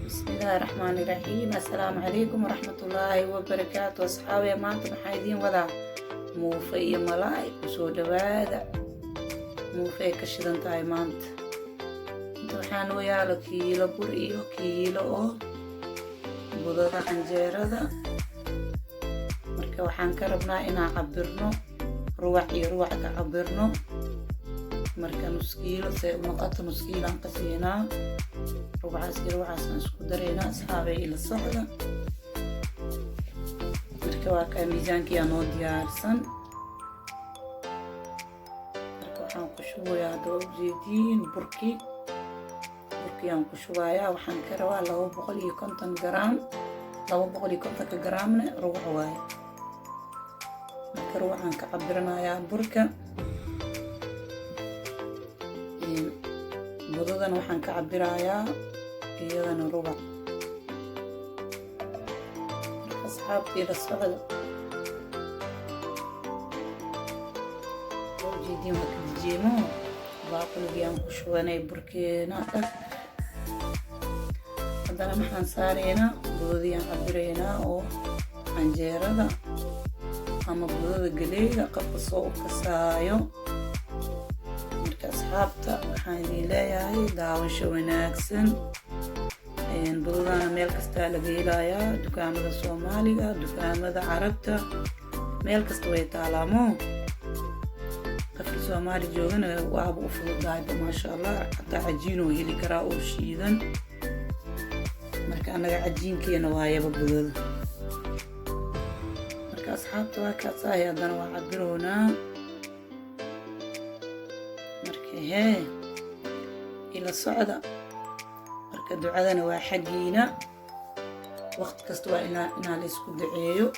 Bismillaahi raxmaani raxiim. Assalaamu calaykum waraxmatullaahi wabarakaatu. Asxaabe, maanta maxaa idiin wadaa? Muufe iyo malaay. Kusoo dhawaada. Muufe ay ka shidan tahay maanta. Inta waxaa noo yaalo kiilo bur iyo kiilo oo budada canjeerada. Marka waxaan ka rabnaa inaan cabirno ruwac iyo ruwac ka cabirno. Marka nus kiilo say u noqoto, nus kiilaan ka siinaa. Rubacaas iyo rubacaasaan isku daraynaa. Asxaabay, ila socda. Marka waa kaa miisaankiyaa noo diyaarsan. Marka waxaan ku shubayaa hadda, waa ujeediin, burkii. Burkiiyaan ku shubayaa. Waxaan ka rabaa 250 garaam. 250-ka garaamna rubac waaye. Marka rubacaan ka cabiranayaa burka. Budadana waxaan ka cabirayaa iyadana rubac. Marka asxaabtii, la socda. Waa ujeediin, waa ka dijeemo. Baaquligiyaan ku shubanay burkeena dhag. Haddana maxaan saaraynaa? Budadiyaan cabiraynaa oo canjeerada ama budada galeyda, qofka soo u kasaayo. Marka asxaabta, waxaan idin leeyahay daawasho wanaagsan. Budadana meel kastaa laga helayaa, dukaamada Soomaaliga, dukaamada Carabta, meel kasta way taalaamo. Qofkii Soomaali joogana waaba u fududahayba, maasha Allah. Xataa cajiinoo heli karaa oo shiidan. Marka annaga cajiinkeena waayaba budada. Marka asxaabta, waa kaasahay. Haddana waa cabiroonaa. Marka hee, ila socda. Marka ducadana waa xaggiina. Waqti kasta waa inaa la isku duceeyo.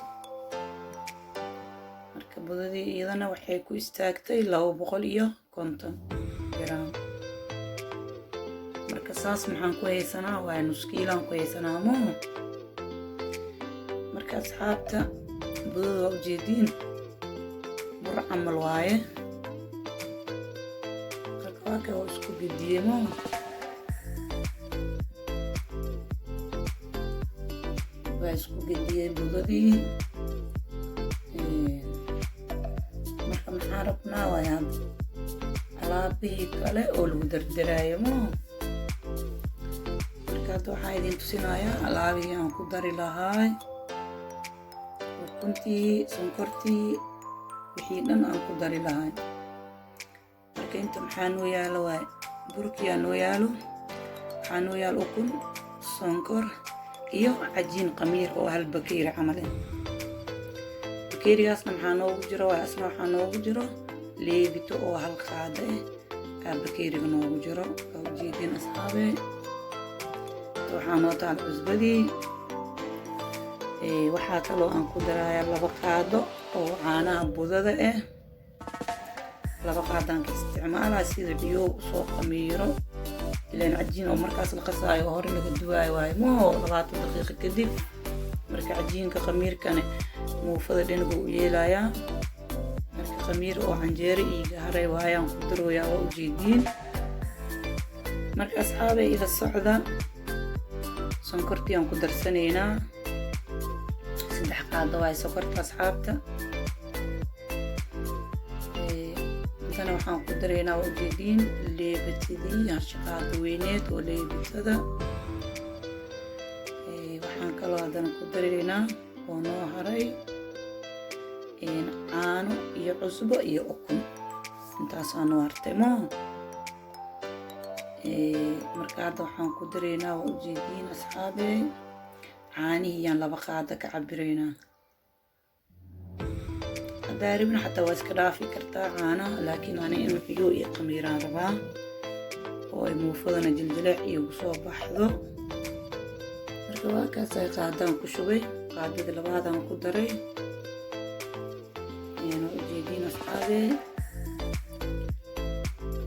Marka budadii iyadana waxay ku istaagtay 250 garaam. Marka saas maxaan ku haysanaa? Waa nus kiilaan ku haysanaa moo. Marka asxaabta, budada waa ujeediin, bur camal waaye. Marka waa ka waa isku gediyey moo. Waa isku gediyey budadii. Marka maxaan rabnaa waay hadda? Alaabihii kale oo lagu dardaraayo moo. Marka hadda waxaan idin tusinayaa alaabihii aan ku dari lahaay: ukuntii, sonkortii, wixii dhan aan ku dari lahaay. Marka inta maxaa noo yaalo waay? Burkiyaa noo yaalo. Waxaa noo yaalo ukun, sonkor iyo cajiin qamiir oo hal bakeeri camal eh. Bakeerigaasna maxaa noogu jiro waay? Asna waxaa noogu jiro leebito oo hal qaada eh aa bakeeriga noogu jiro. Waa ujeedin, asxaabe. Waxaa noo taal cusbadii. Waxaa kaloo aan ku darayaa 2 qaado oo caanaha budada ah. 2 qaadaan ka isticmaalaa sida biyo usoo qamiiro, ilaan cajiin oo markaas la qasaayo oo hore laga duwaayo waayo moo, 20 daqiiqo kadib. Marka cajiinka qamiirkane muufada dhinagu u yeelayaa. Marka qamiir oo canjeero iiga haray waayaan ku darooyaa. Waa ujeediin. Marka asxaabay, ila socda. Sonkortii aan ku darsanaynaa, 3 qaado waayo sonkorta, asxaabta. Haddana waxaan ku daraynaa, waa ujeediin, leebatidii, hasha qaado weyneed oo leebatada. Waxaan kaloo haddana ku daraynaa oo noo haray caano iyo cusbo iyo ukun. Intaasaa noo hartay moo. Marka hadda waxaan ku daraynaa, waa ujeediin, asxaabe, caanihii yaan 2 qaado ka cabiraynaa. Haddaa rabin xataa waa iska dhaafi kartaa caanaha, laakiin ani inuu biyo iyo qamiiraan rabaa oo ay muufadana jiljileec iigu soo baxdo. Marka waa kaasay. Qaadaan ku shubay, qaadadii labaadaan ku daray. Waa ujeediin, asxaabe.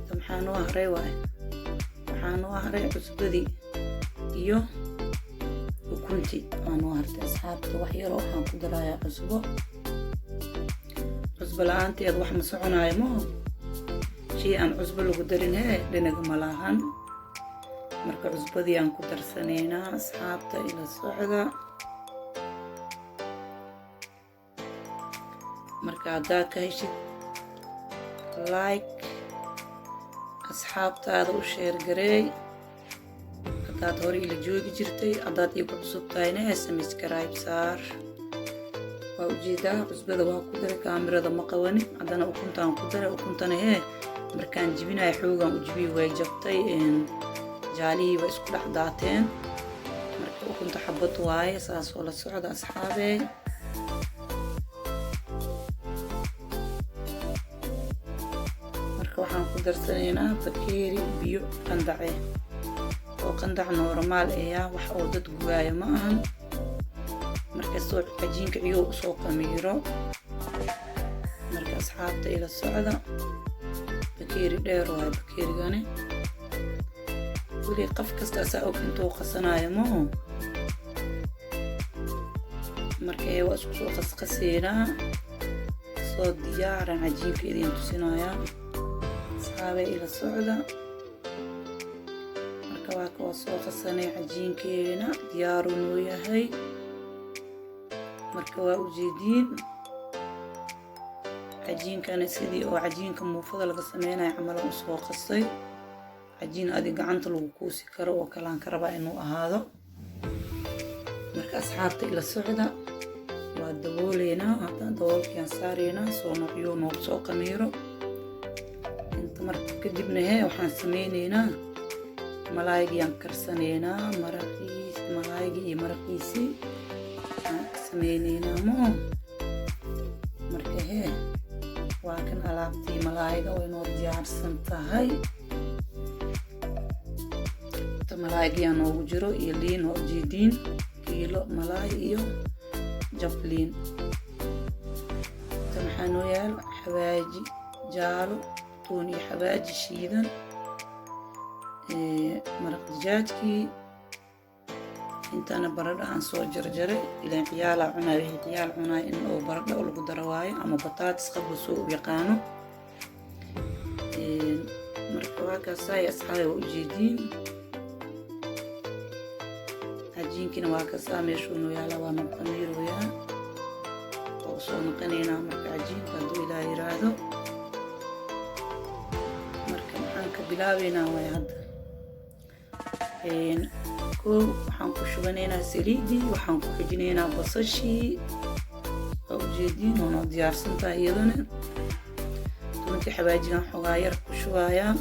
Maxaa noo haray waay? Waxaa noo haray cusbadii iyo ukuntii aa noo hartay, asxaabta. Wax yaroo waxaan ku darayaa cusbo. Cusbo la-aanteed wax ma soconaayo maho. Shay aan cusbo lagu darin hee dhinaga ma lahan. Marka cusbadii aan ku darsanaynaa, asxaabta ila socda. Marka haddaad ka heshid, like, asxaabtaada u share gareey haddaad hore ila joogi jirtay. Haddaad iigu cusub tahayna, subscribe saar. Waa ujeedaa, cusbada waa ku daray, kaamirada ma qabanin. Haddana ukuntaan ku daray. Ukuntana hee, markaan jibinayo xoogaan u jibiyey, way jabtay, jaalihii waa isku dhex daateen. Marka ukunta xabad waaye, saas oo la socda, asxaabee. Marka waxaan ku darsanaynaa bakeeri biyo qandace oo qandac normal ayaa, wax oo dad gubaayo ma ahan. Markastoo cajiinka ciyow usoo qamiiro. Marka asxaabta ila socda, bakeeri dheer waayo bakeerigani. Weli qof kasta asaa og intuu qasanayo maho. Marka waa isku soo qasqaseynaa, soo diyaaran cajiinka idin tusinayaa, asxaabay ila socda. Marka waa ka waa soo qasanay cajiinkeena, diyaaruu noo yahay. Marka waa ujeediin, cajiinkana sidii oo cajiinka muufada laga sameynayo camalan usoo qasay. Cajiin adi gacanta lagu kuusi karo oo kalaan ka rabaa inuu ahaado. Marka asxaabta ila socda, waa dabooleynaa haddana, daboolkiaan saareynaa soo noqyo noogu soo qamiiro inta. Marka kadibna hee, waxaan sameyneynaa malaaygiyaan karsanaynaa, maraqiis, malaaygii iyo maraqiisii aan sameyneynaa moo. Marka hee, waa kan alaabtii malaayga oo inoo diyaarsan tahay. Inta malaaygiyaa noogu jiro iyo liin oo ujeediin, kiilo malaay iyo jab liin. Inta maxaa noo yaal? Xawaaji jaalo, tuun iyo xawaaji shiidan, maraq dijaajkii. Intana baradho aan soo jarjaray, ilaan ciyaalaa cunaa. Wixii ciyaal cunaay in oo baradho lagu daro waayo, ama bataatis, qabka soo u yaqaano. Marka waa kaasaay, asxaabi, waa ujeediin. Cajiinkiina waa kasaa meeshuu noo yaala, waa noo qamiirooyaa, waa usoo noqonaynaa. Marka cajiinka hadduu Ilaah yiraahdo, marka maxaan ka bilaabeynaa waay hadda? Kow, waxaan ku shubanaynaa saliidii, waxaan ku xijinaynaa basashii, waa ujeediin oo noo diyaarsan tahay iyadana. Toontii, xawaajigan xogaa yar ku shubayaa.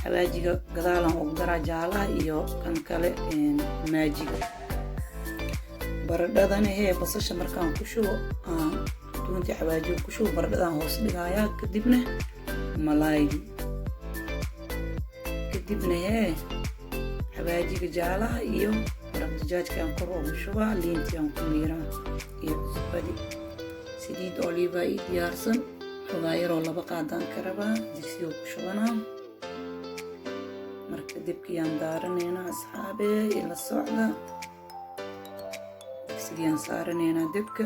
Xawaajiga gadaalan ugu daraa, jaalaha iyo kan kale, maajiga. Baradhadana hee, basasha markaan ku shubo, aan toontii xawaajiga ku shubo, baradhadaan hoos dhigayaa, kadibna malaaygi, kadibna hee, xawaajiga jaalaha iyo maraq dijaajka aan kor ugu shubaa, liintii aan ku miiraa iyo cusbadi. Saliid oliva ii diyaarsan, xogaa yaroo 2 qaadaan ka rabaa, digsigoo ku shubanaa. Marka dibkiyaan daaranaynaa, asxaabee ila socda. Digsigiyaan saaranaynaa dibka.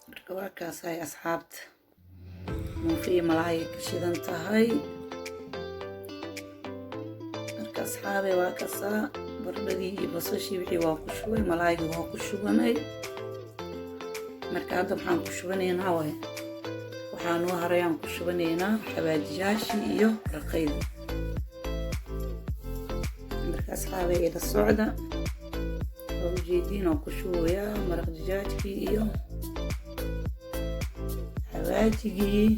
Marka waa kaasahay, asxaabta, muufa iyo malaayay ka shidan tahay. Marka asxaabe, waa kasaa, baradhadii iyo basashii wixii waa ku shubay, malaaygii waa ku shubanay. Marka hadda maxaan ku shubanaynaa waay? Waxaa noo harayaan ku shubanaynaa xawaajiyaashii iyo raqayda. Marka asxaabay ila socda, waa ujeediin oo ku shubayaa maraq dijaajkii iyo xawaajigii.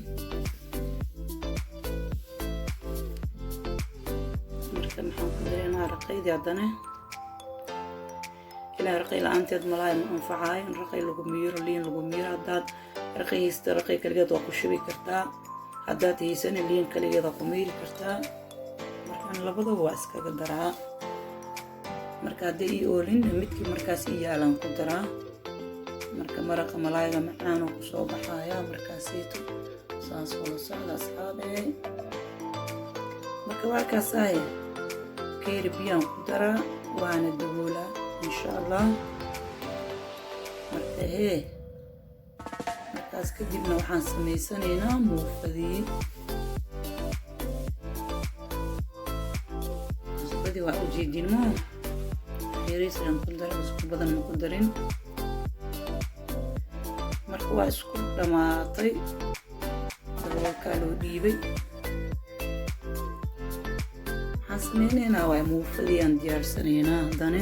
Marka maxaan ku dareynaa? Raqaydii haddana. Ilaa raqay la-aanteed malaay ma anfacaayo. In raqay lagu miiro, liin lagu miiro. Haddaad raqay haysta, raqay kaligeed waa ku shubi kartaa. Haddaad haysana, liin kaligeed waa ku miiri kartaa. Markaan labadaba waa iskaga daraa. Marka hadday ii oolin, midkii markaas ii yaalaan ku daraa. Marka maraqa malaayga macaanoo kusoo baxaya markaasiito, saas wala socda, asxaabee. Marka waa kaasahay, keeri biyaan ku daraa, waana daboolaa insha Allah. Marka hee, markaas kadibna waxaan samaysanaynaa muufadii. Cusbadii waa ujeedin moo, yariisaan ku daray, cusbo badan ma ku darin. Marka waa isku dhammaatay, daboolkaa loo dhiibay. Waxaan sameyneynaa waa muufadii aan diyaarsanaynaa haddane.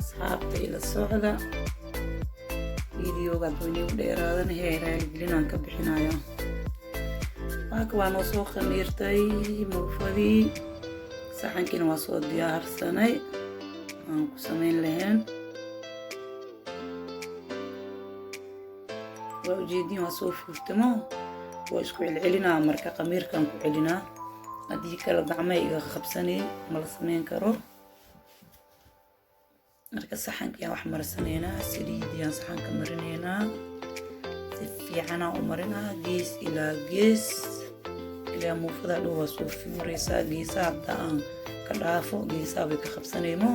Asxaabta, ila socda videoga. Hadduu inigu dheeraadana hee, raaligelinaan ka bixinayo. Waaka waa noo soo khamiirtay muufadii, saxankiina waa soo diyaarsanay aan ku sameyn lahayn. Waa ujeediin, waa soo fuurtamo, waa isku celcelinaa. Marka khamiirkaan ku celinaa, haddii kale gacmay iga qabsanay, mala sameyn karo. Marka saxankiyaan wax marsanaynaa, saliidiyaan saxanka marinaynaa, si fiicanaa u marinaa gees ilaa gees, ilaa muufada dhow waa soo fuuraysaa. Geesaha hadda aan ka dhaafo, geesaha bay ka qabsanaymo.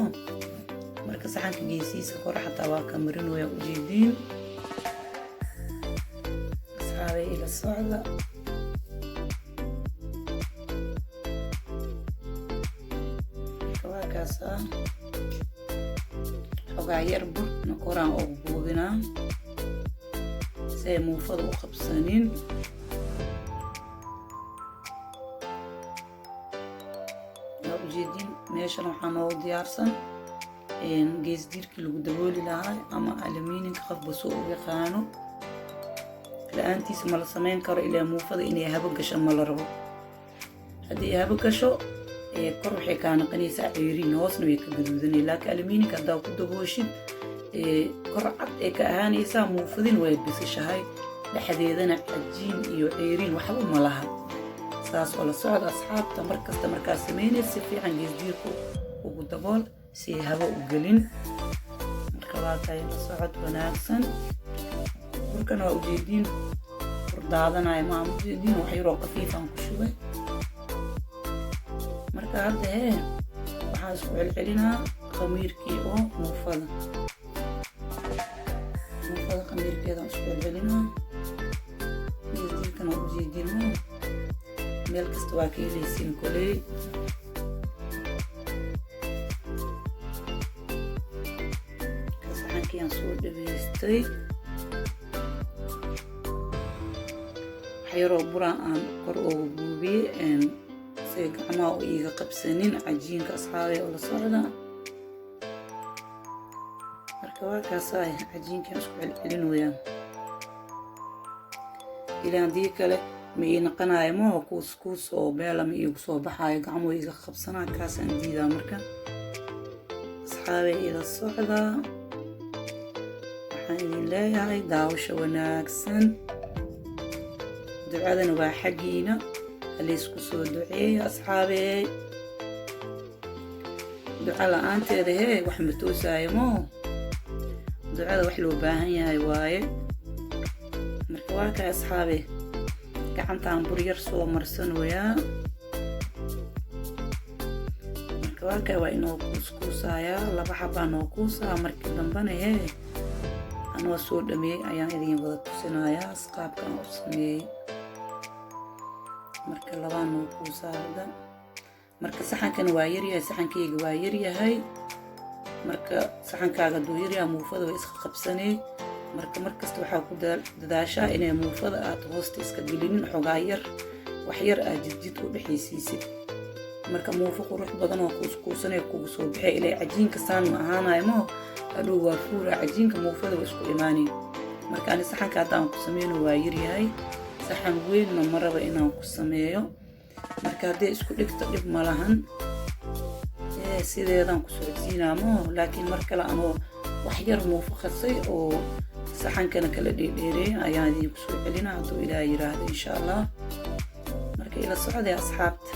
Marka saxanka geesihiisa kore xataa waa ka marinaya, ujeediin. Asxaabay, ila socda. Marka waa kaasaa, xogaa yar burna koraan ugu buubinaa si ay muufada u qabsanin. Waa ujeedin, meeshan waxaa noogu diyaarsan geesdiirkii lagu dabooli lahaa ama aluminiumka, qofba soo u yaqaano. La-aantiisa ma la sameyn karo, ilaa muufada inay habo gasho ma la rabo. Haddii habo gasho, kor waxay kaa naqanaysaa ceyriin, hoosna way ka gaduudanay. Laakiin aluminiumka haddaa ku dabooshid, kor cad ay ka ahaanaysaa, muufadin way bisishahay, dhexdeedana cajiin iyo ceyriin waxba ma laha. Saas oo la socda, asxaabta. Markasta markaa sameynaysa, si fiican geesdiirku ugu dabool si ay habo u gelin. Marka waa tahay, la socod wanaagsan. Burkana waa ujeediin, bur daadanaya maa, ujeediin, wax yaroo qafiifaan ku shubay. Marka hadda hee, waxaan isku celcelinaa khamiirkii oo muufada khamiirkeedaan isku celcelinaa. Geesdiirkana waa ujeediin, meel kasta waa ka helaysiin koley. Saxankii aan soo dhaweystay, waxyaroo buraan aan kor ooga buubiyey say gacmaha u iiga qabsanin cajiinka. Asxaabay, oo la socda. Marka waa kaasaay, cajiinkaan isku celcelinooyaa, ilaa haddii kale ma ii naqanayo maho, kuus kuus oo beela ma iigu soo baxaayo, gacmuhu iga qabsanaa, kaasaan diidaa. Marka asxaabay, ila socdaa. Waxaan idin leeyahay daawasho wanaagsan, ducadana waa xaggiina, halaysku soo duceeyo, asxaabey. Duca la-aanteeda hee wax ma toosaayo moo, ducada wax loo baahan yahay waaye. Marka waa kay, asxaabe, gacantaan bur yar soo marsanoyaa. Marka waa kay, waa inoo kuuskuusayaa, laba xabaa noo kuusaa. Markii dambena hee, anoo soo dhameeyey ayaan idin wada tusinayaa asqaabkan u sameeyey. Marka labaa noo kuusaa hadda. Marka saxankana waa yaryahay, saxankayga waa yaryahay. Marka saxankaaga hadduu yaryahay, muufada way iska qabsanee. Marka markasta waxaa ku dadaashaa inay muufada aad hoosta iska gelinin, xogaa yar, wax yar aad jidjid u dhexaysiisid. Marka muufo qurux badan oo kuuskuusanay kugu soo baxay, ilaa cajiinka saan ma ahaanayo maho, hadhow waa fuura cajiinka, muufada waa isku imaanay. Marka ani saxanka haddaan ku sameyno waa yaryahay, saxan weynna ma raba inaan ku sameeyo. Marka hadday isku dhigto dhib ma lahan, sideedaan ku socodsiinaa maho. Laakiin mar kale anoo wax yar muufo qasay oo saxankana kala dheerdheereey ayaan idinku soo celinaa, hadduu Ilaah yiraahdo, insha Allah. Marka ila socday, asxaabta.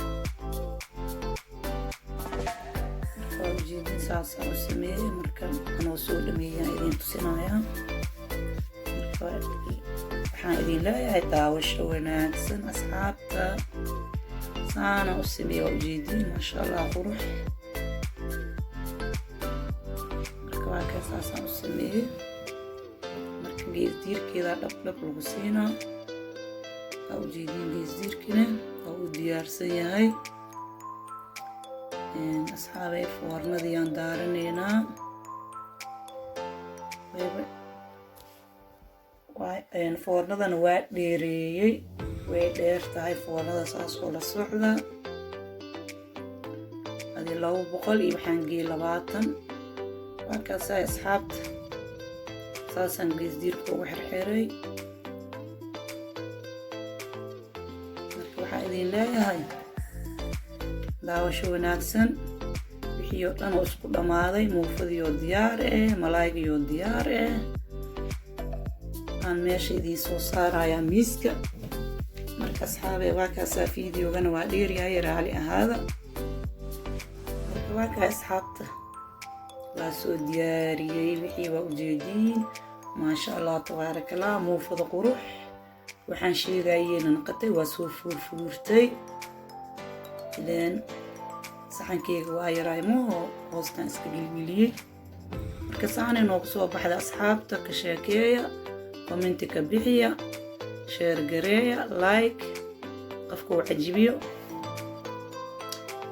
Marka waa ujeedin, saasaan u sameeyey. Marka anoo soo dhameeyaan idin tusinayaa. Marka waxaan idin leeyahay daawasho wanaagsan, asxaabta. Saana u sameeyey, waa ujeedin, maasha Allah, qurux. Marka waa ka saasaan u sameeyey. Marka geesdiirkeeda dhab dhab lagu siinaa, waa ujeediin, geesdiirkina waa uu diyaarsan yahay. Asxaabay, foornadii aan daaranaynaa. Foornadana waa dheereeyey, way dheer tahay foornada, saas oo la socda. Adii 200 iyo waxaan geeyey 20. Waa kaasaa, asxaabta, saasaan geesdiirka ugu xirxiray. Marka waxaa idin leeyahay daawasho wanaagsan. Wixii oo dhan oo isku dhammaaday, muufadiioo diyaar eh, malaaygiioo diyaar eh, aan meesha idiin soo saarayaa miiska. Marka asxaabe, waa kaasaa. Videogana waa dheeryahay, raali ahaada. Marka waa kaa, asxaabta, waa soo diyaariyey wixii, waa ujeediin. Maasha Allah, tabaaraka Allah. Muufada qurux waxaan sheegayeyna naqatay, waa soo fuurfuurtay. Ileen saxankeyga waa yaraay, maho, hoostaan iska gelgeliyey. Marka saxanay noogu soo baxda. Asxaabta, ka sheekeeya, commenti ka bixiya, share gareeya, like qofka uu cajibiyo.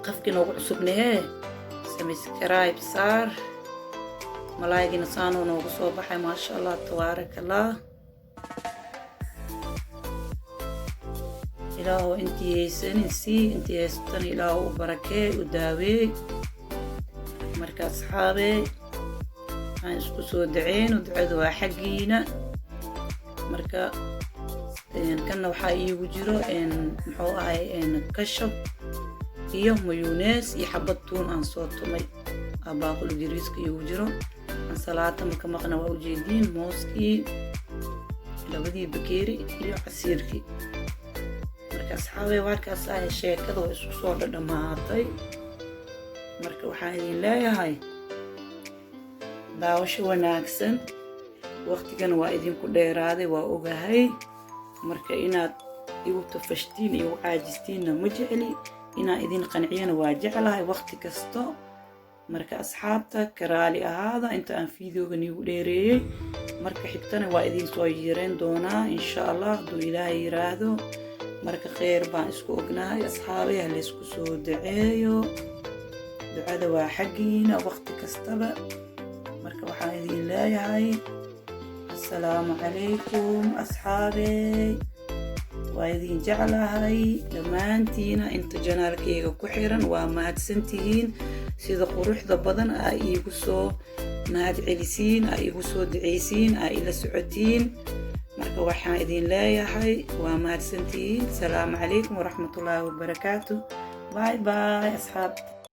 Qofkii noogu cusubnahee, subscribe saar. Malaygina saanuu noogu soo baxay, maasha Allah, tabaaraka Allah. Ilaahow intii haysanin sii, intii haysatana Ilaahow u barakee, u daaweey. Marka asxaabee, aan isku soo daceyno, ducadu waa xaggiina. Marka kanna waxaa iigu jiro, muxuu ahay, ketchup iyo mayonnaise iyo xabad tuun aan soo tumay baaquli jiriiska iigu jiro. Ansalaata maka maqna, waa ujeediin, mooskii, labadii bakeeri iyo casiirkii. Marka asxaabey, waa kaas ahay, sheekada waa isku soo dhadhamaatay. Marka waxaan idin leeyahay daawasho wanaagsan. Waqtigana waa idinku dheeraaday, waa ogahay. Marka inaad igu tafashtiin, igu caajistiinna ma jecli, inaan idin qanciyana waa jeclahay waqti kasto. Marka asxaabta, karaali ahaada inta aan videogan igu dheereeyey. Marka xigtana waa idin soo yareyn doonaa, insha Allah, hadduu Ilaahay yiraahdo. Marka kheyr baan isku ognahay, asxaabay. Ha laysku soo duceeyo, ducada waa xaggiina waqti kastaba. Marka waxaan idin leeyahay assalaamu calaykum, asxaabey. Waa idin jeclahay dhammaantiina. Inta channelkayga ku xiran, waa mahadsantihiin sida quruxda badan aa iigu soo mahad celisiin, aa iigu soo duceysiin, aa ila socotiin. Marka waxaan idin leeyahay waa mahadsantihiin. Asalaamu calaykum waraxmatullaahi wabarakaatu. Bye bye, asxaabta.